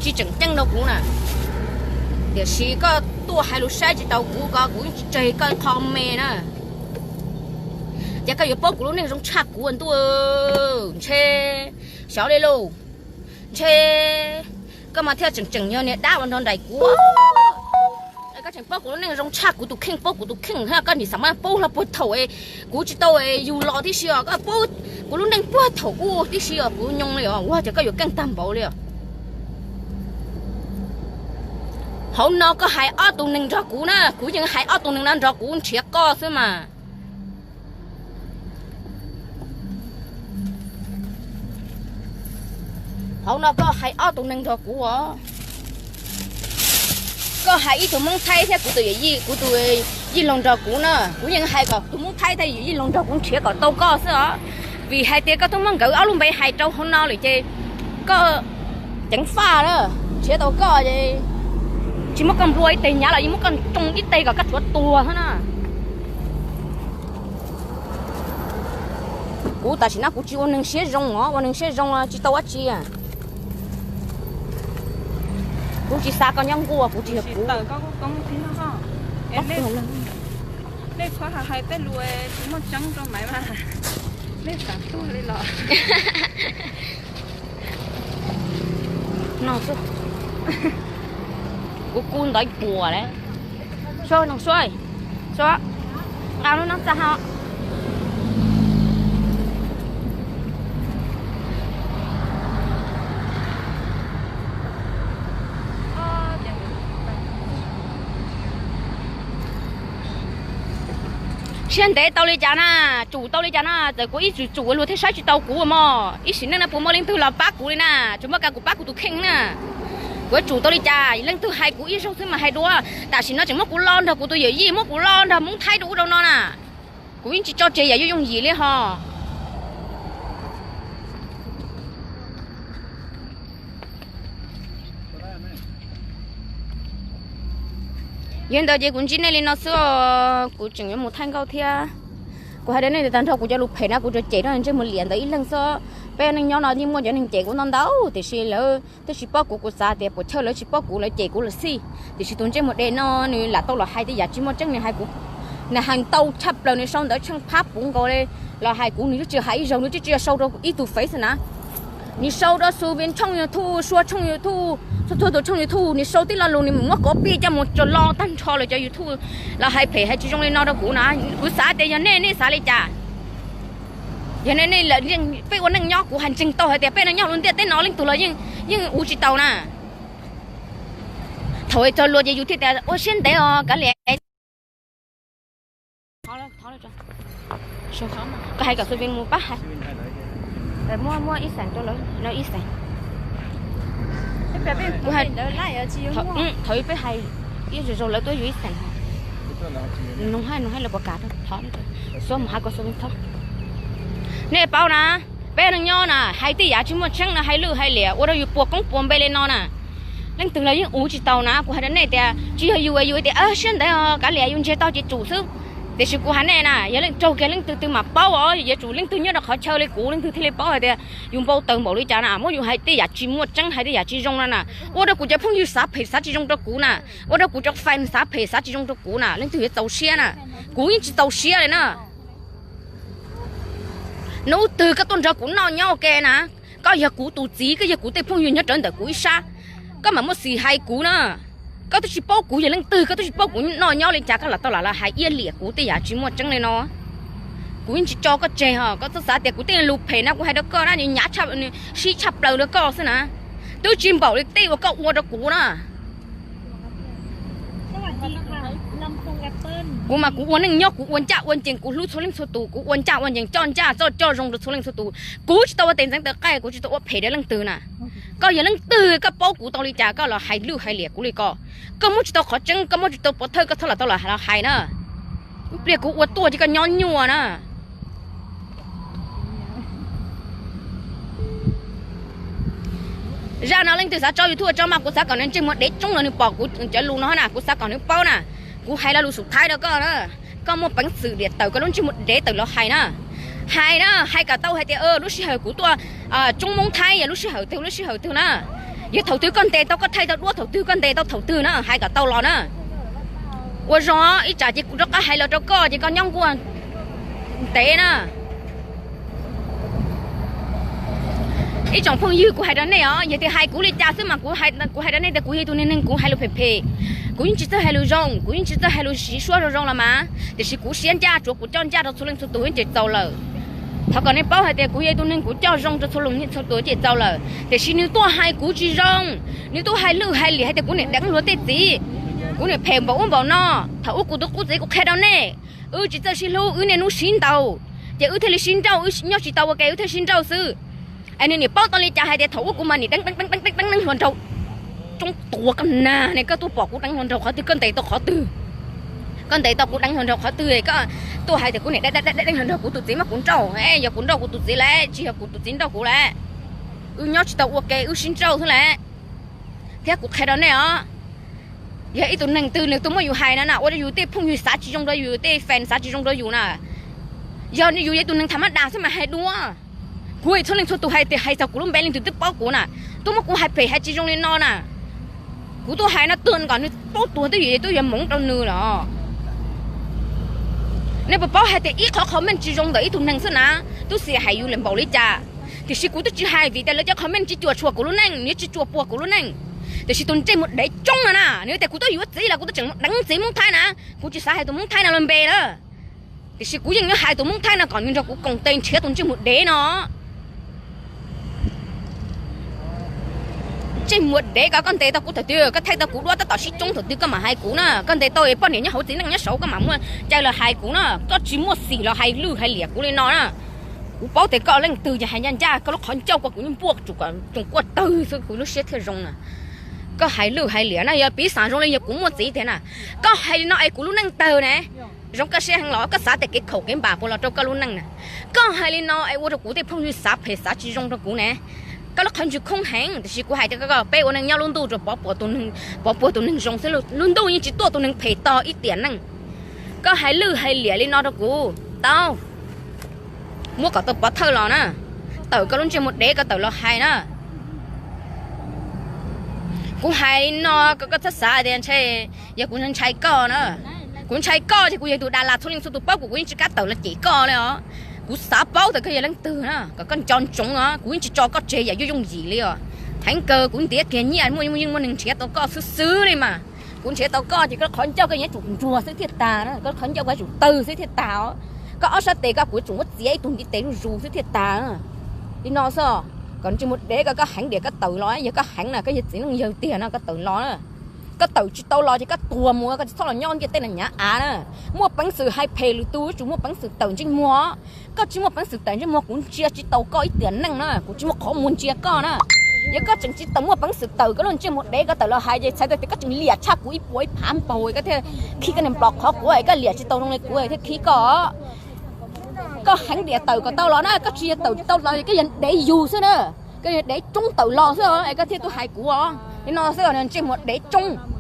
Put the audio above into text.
tsis tseem ceeb rau kuv na. Tiam sis koj tuaj hais lus saib tsis taus kuv ko kuv yeej tsis tseg koj qho me na. Ces koj yuav paub kuv lub neej zoo tshaj kuv ntuj. Ntshe xyov li lauj, ntshe koj mas thiaj tseem tseem yog niag dab uas nrog nraim kuv. Koj tseem paub kuv lub neej zoo tshaj kuv tus kheej, paub kuv tus kheej, koj nim xav mas paub hlo puag thaum kuv tsis tau yug los tib si os, koj paub kuv lub neej puag thaum ub tib si os, kuv nyoo li os, ua cas koj yuav keej tag npaum li os. Hauv no koj hais ob tug neeg nrog kuv na, kuv yeej hais ob tug neeg no nrog kuv nrhiav koj xwb mas. Hauv no koj hais ob tug neeg nrog kuv os. Koj hais ib tug Hmoob Thaib thiab kuv tus yawm yij, kuv tus yij laug nrog kuv na, kuv yeej hais kom tus Hmoob Thaib thiab yawm yij laug nrog kuv nrhiav kom tau koj xwb os. Vim hais tias koj twb muab nkawd ob lub npe hais rau hauv no lawm ces koj ceev faj na, nrhiav tau koj ces tsis muab koj nplua ib teg hnyav los yeej muab koj tsoo ib teg kom koj tshuav tuag xwb na. Kuv tam sim no kuv tsis ua neeg siab zoo os, ua neeg siab zoo tsis tau dab tsi. Kuv tsis xav koj nyob nkuaj, kuv tsis yog kuv. Nej qhuav hais tej lus tsis muaj tseeb rau Maiv mas, nej xav tuag li los? Kuv kub ntawv puas lawm. Sua, no sua, sua, nqa lub noob txaj ho. Siab ntev tau li cas na, tsum tau li cas na, txawm kuv ib txwm tsum luag thiaj saib tsis tau kuv mog. Ib sim neej no puas muaj leej twg los pab kuv li na, tsuas muaj kuv pab kuv tus kheej na. Kuv yuav tsum tau li cas, leej twg hais kuv ib zaug xwb mas hais dua. Tam sim no tseem muab kuv lo nrog kuv tus yawm yij, muab kuv lo nrog Hmoob Thaib rau ub rau no na. Kuv yeej tsis tso tseg yam yooj yooj yim li ho. Yog li ntawd ces kuv ntsib nej li no xwb, kuv tseem yuav mus thaij nkauj thiab. Kuv hais rau nej tias tag nrho kuv cov lus phem na kuv tsuas cem rau ntsej muag liam ntawd ib leeg xwb. Peb neej nyob no yeej muaj cov neeg cem kuv ntau ntau tiam sis lawv twb tsis paub kuv, kuv xav tias puas chawj lawv tsis paub kuv lawv cem kuv lawm xij. Tiam sis tus ntsej muag dev no nws lam tau los hais tej yam tsis muaj tseeb, nws hais kuv, nws hais ntau tshaj plaws, nws sau ntawv tsheej phab puv nkaus li los hais kuv, nws twb tsis hais ib zaug, nws twb tsis sau rau ib tug fev xwb na. Nws sau rau Xu Vin tshooj YouTube, Sua tshooj YouTube, txhua txhua tus tshooj YouTube, nws sau tib lo lus nws muab copy coj mus tso lo tag nrho lawv cov YouTube los hais phem hais tsis zoo li no rau kuv na. Kuv xav tias yog nej, nej xav li cas? Yog nej, nej, peb ua neej nyob kuv hais ntseeg tau hais tias peb neej nyob lub ntiaj teb no leej twg los yeej, yeej uv tsis tau na. Thaum txog luag ces yus thiaj tias ua siab ntev os kav liam. Koj hais kom Xu Vin mus pab hais. Muab, muab ib xees rau lawv, ib xees. Thaum peb hais ib zaug zaug lawv tuaj yuav ib xees. Nug hais, nug hais lawv puas kam, thov, xuab mus hais kom Xu Vin thov. Nej paub na, peb neej nyob na hais tej yam tsis muaj tseeb no, hais lwj hais liam ua rau yus puas koob puas npe li no na. Leej twg los yeej uv tsis tau na, kuv hais rau nej tias tsis yog yus, yus tias siab ntev os kav liam, yus ntsiag to ces tsum xwb. Tiam sis kuv hais nej na, yog leej raug kiag leej twg twg mam paub os, yuav tsum leej twg nyob rau qhov chaw li kuv leej twg thiaj li paub hais tias yus npau taws npaum li cas na, muab yus hais tej yam tsis muaj tseeb, hais tej yam tsis zoo no na, ua rau kuv cov phooj ywg xav phem xav tsis zoo rau kuv na, ua rau kuv cov fans xav phem xav tsis zoo rau kuv na, leej twg yuav txaus siab na. Kuv yeej tsis txaus siab li na. Hnub twg koj tuaj nrog kuv noj nyob ua ke na, koj yog kuv tus txiv, koj yog kuv tej phooj ywg nyob rawv ntawm kuv ib sab, koj mam muaj xim hais kuv na. Koj twb tsis paub kuv yog leej twg, koj twb tsis paub kuv noj nyob li cas, koj lam tau lam los hais iab liam kuv tej yam tsis muaj tseeb li no. Kuv yeej tsis tso koj tseg os, koj txhob xav tias kuv tej lus phem no kuv hais rau koj na, nws hnyav, nws sib tshaj plaws rau koj xwb na. Twb tsis npaum li tej uas koj ua rau kuv na. Kuv mas kuv ua neej nyob kuv ua ncaj ua ncees, kuv hlub txhua leej txhua tus, kuv ua ncaj ua ncees, coj ncaj coj zoo rau txhua leej txhua tus. Kuv tsis tau ua tes ntxeev tes qaij, kuv tsis tau ua phem rau leej twg na. Koj yog leej twg koj paub kuv tau li cas koj los hais lwj hais liam kuv li ko. Koj muab tsis tau qhov tseeb, koj muab tsis tau pov thawj koj txhob lam tau los hais na. Ib pliag kuv ua tuaj ces koj nyob nyuaj na. Zaj no leej twg xav tso YouTube tso mas kuv xav kom nws ntsej muag dev tsoob los nws pom kuv cov lus no na, kuv xav kom nws paub na. Kuv hais lo lus xub thawj rau koj na, koj muaj peev xwm diam tawm koj lub ntsej muag dev tawm los hais na. Hais na, hais kom tau hais tias lub sij hawm kuv tuaj tsoob Hmoob Thaib yog lub sij hawm twg lub sij hawm twg na. Yog thaum twg koj ntes tau, koj thaij tau duab thaum twg, koj ntes tau thaum twg na, hais kom tau los na. Ua zoo ib tsam ces kuv rov qab hais los rau koj ces koj nyob nkuaj ntev na. Ib tsoom phooj ywg, kuv hais rau nej os, yog tias hais kuv li cas xwb mas kuv hais rau nej tias kuv yog ib tug neeg, neeg kuv hais lus phem phem, kuv yeej tsis txawj hais lus zoo, kuv yeej tsis txawj hais lus siv suab zoo zoo los mas, tiam sis kuv siab ncaj, tsuav kuv coj ncaj rau txhua leej txhua tus ces txaus lawm. Thov kom nej paub hais tias kuv yog ib tug neeg kuv coj zoo rau txhua leej txhua tus ces txaus lawm, tiam sis nws tuaj hais kuv tsis zoo, nws tuaj hais lwj hais liam hais tias kuv niam deev luag tej txiv, kuv niam phem npaum ub npaum no. Thaum ub kuv tus qub txiv kuv qhia rau nej, wb tsis txawj sib hlub, wb niaj hnub sib ntaus, ces wb thiaj li sib nrauj, wb nyob tsis tau ua ke wb thiaj sib nrauj xwb. Es nws niam paub tau li cas hais tias thaum ub kuv mas niam deev deev deev deev deev hluas nraug. Tsoob tuag koj nag ne, koj tuaj pom kuv deev hluas nraug qhov twg, koj ntes tau qhov twg? Koj ntes tau kuv deev hluas nraug qhov twg, koj tuaj hais tias kuv niam deev deev deev hluas nraug, kuv tus txiv muab kuv nrauj. Yog kuv nrauj kuv tus txiv lawm, tsis yog kuv tus txiv nrauj kuv lawm, wb nyob tsis tau ua ke, wb sib nrauj xwb lawm. Thiab kuv qhia rau nej os, yog ib tug neeg twg nws tuaj muab yus hais no na, ua rau yus tej phooj ywg xav tsis zoo rau yus, tej fans xav tsis zoo rau yus na, yog yus yog ib tug neeg tham mab das xwb mas hais dua. Kuv txhua leej txhua tus hais tias hais txog kuv lub npe leej twg twb paub kuv na, tuaj muab kuv hais phem hais tsis zoo li no na. Kuv tuaj hais no tuag kom nws paub tuag twb yog, twb yog moov rau nws los. Nej puas paub hais tias ib qhov comment tsis zoo ntawm ib tug neeg xwb na, tub xim hais yus lawm npaum li cas. Tiam sis kuv twb tsis hais vim tias lawv cov comment tsis cuam tshuam kuv lub neej, nws tsis cuam puas kuv lub neej. Tiam sis tus ntsej muag dev tsoob no na, nws tias kuv twb yuav txiv los kuv twb tseem mus deev txiv Hmoob Thaib na. Kuv tsis xav hais tus Hmoob Thaib no lub npe lawm, tiam sis kuv yeej yuav hais tus Hmoob Thaib no kom nws nrog kuv koom tes nrhiav tus ntsej muag dev no. Ntsej muag dev ko, koj ntes tau kuv thaum twg? Koj thaij tau kuv duab tab tom sib tsoob thaum twg koj mam hais kuv na. Koj ntes tau es poj niam nyob hauv txiv neej nyob saud koj mam muaj cai los hais kuv na. Koj tsis muaj xim los hais lwj hais liam kuv li no na. Kuv paub tias koj leej twg ces hais ncaj ncaj, koj lub qhov ncauj ko kuv yeej npuaj tsoom kuaj tawg xwb kuv lub siab thiaj zoo na. Koj hais lwj hais liam na, yog piv xam zoo li yog kuv muaj txiv tiag na, koj hais li no es kuv lub neej tawg ne. Zoo koj siab heev los koj xav tias kev khaum kev npam puas los rau koj lub neej na? Koj hais li no es ua rau kuv tej phooj ywg xav phem xav tsis zoo rau kuv ne. Koj lub qhov ntswg khoob heev, tiam sis kuv hais tias koj, peb ua neej nyob lub ntuj rau pov puas tus neeg zoo xwb, lub ntuj yeej tsis tuaj tus neeg phem tog ib tiam neej. Koj hais lwj hais liam li no rau kuv, tau, muab kom tau pov thawj los na, tawm koj lub ntsej muag dev koj tawm los hais na. Kuv hais li no kom koj txhob xav tias ntshe yog kuv ntshai koj na. Kuv ntshai koj ces kuv yog tus Das Las txhua leej txhua tus paub kuv, kuv yeej tsis kam tawm los cem koj li os. Kuv xav paub tias koj yog leej twg na, kom koj nco ntsoov os, kuv yeej tsis tso koj tseg yam yooj yooj yim li os. Heev kawg kuv ntiav kiag nyiaj muaj yeej muaj neeg nrhiav tau koj xwb xwb li mas. Kuv nrhiav tau koj ces koj qhov ncauj koj yuav tsum nruag xwb thiaj tag na, koj qhov ncauj koj yuav tsum tawg xwb thiaj tag os. Koj ob sab tes koj kuv yuav tsum muab txiav ib tug ntiv tes zuj zus xwb thiaj tag. Li no xwb, kom ntsej muag dev koj, koj heev diam koj tawm los, yog koj heev na, koj yog txiv neej yawg tiag no koj tawm los na. Koj tawm tsis tau los ces koj tuag mus, koj tsis txhob los nyob ntiaj teb no nyav av na. Muaj peev xwm hais phem lwm tus yuav tsum muaj peev xwm tawm ntsej muag. Koj tsis muaj peev xwm tawm ntsej muag kuv ntsia tsis tau koj ib tiam neej na, kuv tsis muaj qhov muag ntsia koj na. Yog koj tseem tsis tawm muaj peev xwm tawm koj lub ntsej muag dev koj tawm los hais ces txhais tau tias koj tseem liam tshaj kuv ib puas ib phav npaug koj thiaj khib koj niag nplos qhov quav es koj liam tsis tau zoo li kuv thiaj khib koj. Koj heev diam tawm kom tau los na, koj tsis yog tawm tsis tau los koj yog dev yug xwb na. Koj yog dev tsoob tawm los xwb es koj thiaj tuaj hais kuv os. Li no xwb os, ntsej muag dev tsoob.